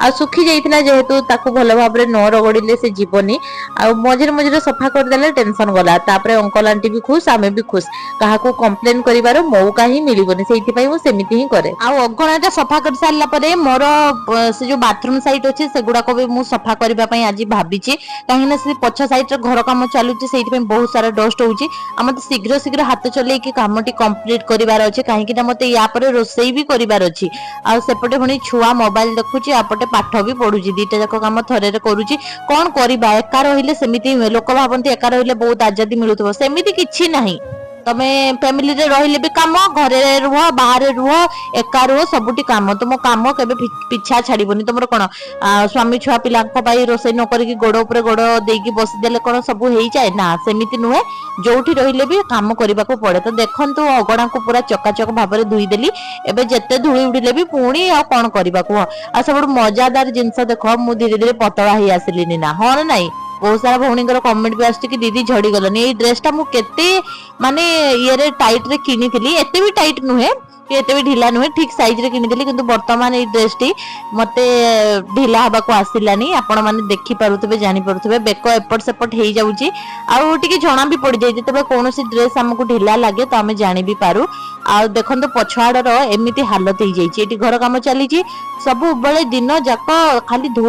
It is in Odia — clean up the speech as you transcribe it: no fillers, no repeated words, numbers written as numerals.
ଆଉ ଶୁଖି ଯାଇଥିଲା ଯେହେତୁ, ତାକୁ ଭଲ ଭାବରେ ନ ରଗଡ଼ିଲେ ସେ ଯିବନି। ଆଉ ମଝିରେ ମଝିରେ ସଫା କରିଦେଲେ ଟେନସନ ଗଲା। ତାପରେ ଅଙ୍କଲ ଆଣ୍ଟି ବି ଖୁସ, ଆମେ ବି ଖୁସ, କାହାକୁ କମ୍ପ୍ଲେନ କରିବାର ମଉକା ହିଁ ମିଳିବନି। ସେଇଥିପାଇଁ ମୁଁ ସେମିତି ହିଁ କରେ। ଆଉ ଅଗଣାଟା ସଫା କରି ସାରିଲା ପରେ ମୋର ସେ ଯୋଉ ବାଥରୁମ ସାଇଡ୍ ଅଛି, ସେଗୁଡାକ ବି ମୁଁ ସଫା କରିବା ପାଇଁ ଆଜି ଭାବିଛି। କାହିଁକି ନା ସେ ପଛ ସାଇଡରେ ଘର କାମ ଚାଲୁଛି, ସେଇଥିପାଇଁ ବହୁତ ସାରା ଡଷ୍ଟ ହଉଛି। ଆଉ ମତେ ଶୀଘ୍ର ଶୀଘ୍ର ହାତ ଚଲେଇକି କାମଟି କମ୍ପ୍ଲିଟ କରିବାର ଅଛି, କାହିଁକି ନା ମତେ ୟା ପରେ ରୋଷେଇ ବି କରିବାର ଅଛି। ଆଉ ସେପଟେ ପୁଣି ଛୁଆ ମୋବାଇଲ ଦେଖୁଛି, ଏପଟେ ପାଠ ବି ପଢୁଛି। ଦିଟା ଯାକ କାମ ଥରରେ କରୁଛି। କଣ କରିବା, ଏକା ରହିଲେ ସେମିତି ହିଁ ହୁଏ। ଲୋକ ଭାବନ୍ତି ଏକା ରହିଲେ ବହୁତ ଆଜାଦି ମିଳୁଥିବ, ସେମିତି କିଛି ନାହିଁ। ତମେ ଫ୍ୟାମିଲିରେ ରହିଲେ ବି କାମ, ଘରେ ରୁହ, ବାହାରେ ରୁହ, ଏକା ରୁହ, ସବୁଠି କାମ। ତୁମ କାମ କେବେ ପିଛା ଛାଡିବନି। ତମର କଣ ସ୍ୱାମୀ ଛୁଆ ପିଲାଙ୍କ ପାଇଁ ରୋଷେଇ ନ କରିକି ଗୋଡ ଉପରେ ଗୋଡ ଦେଇକି ବସିଦେଲେ କଣ ସବୁ ହେଇଯାଏ? ନା, ସେମିତି ନୁହେଁ। ଯୋଉଠି ରହିଲେ ବି କାମ କରିବାକୁ ପଡେ। ତ ଦେଖନ୍ତୁ, ଅଗଣାକୁ ପୁରା ଚକାଚକ ଭାବରେ ଧୋଇଦେଲି। ଏବେ ଯେତେ ଧୂଳି ଉଡ଼ିଲେ ବି ପୁଣି ଆଉ କଣ କରିବା କୁହ? ଆଉ ସବୁଠୁ ମଜାଦାର ଜିନିଷ ଦେଖ, ମୁଁ ଧୀରେ ଧୀରେ ପତଳା ହେଇ ଆସିଲିନି ନା? ହଁ ନା ନାଇଁ? ବହୁତ ସାରା ଭଉଣୀଙ୍କର କମେଣ୍ଟ ବି ଆସୁଛି କି ଦିଦି ଝଡିଗଲନି। ଏଇ ଡ୍ରେସ ଟା ମୁଁ କେତେ ମାନେ ଇଏରେ ଟାଇଟ ରେ କିଣିଥିଲି। ଏତେ ବି ଟାଇଟ ନୁହେଁ କି ଏତେ ବି ଢିଲା ନୁହେଁ, ଠିକ ସାଇଜ ରେ କିଣିଥିଲି। କିନ୍ତୁ ବର୍ତ୍ତମାନ ଏଇ ଡ୍ରେସ ଟି ମତେ ଢିଲା ହବାକୁ ଆସିଲାନି। ଆପଣ ମାନେ ଦେଖିପାରୁଥିବେ, ଜାଣିପାରୁଥିବେ, ବେକ ଏପଟ ସେପଟ ହେଇଯାଉଛି ଆଉ ଟିକେ ଜଣା ବି ପଡିଯାଏ। ଯେତେବେଳେ କୌଣସି ଡ୍ରେସ ଆମକୁ ଢିଲା ଲାଗେ ତ ଆମେ ଜାଣି ବି ପାରୁ। ଆଉ ଦେଖନ୍ତୁ, ପଛଆଡର ଏମିତି ହାଲତ ହେଇଯାଇଛି। ଏଠି ଘର କାମ ଚାଲିଛି ସବୁବେଳେ, ଦିନ ଯାକ ଖାଲି ଧୂଳି।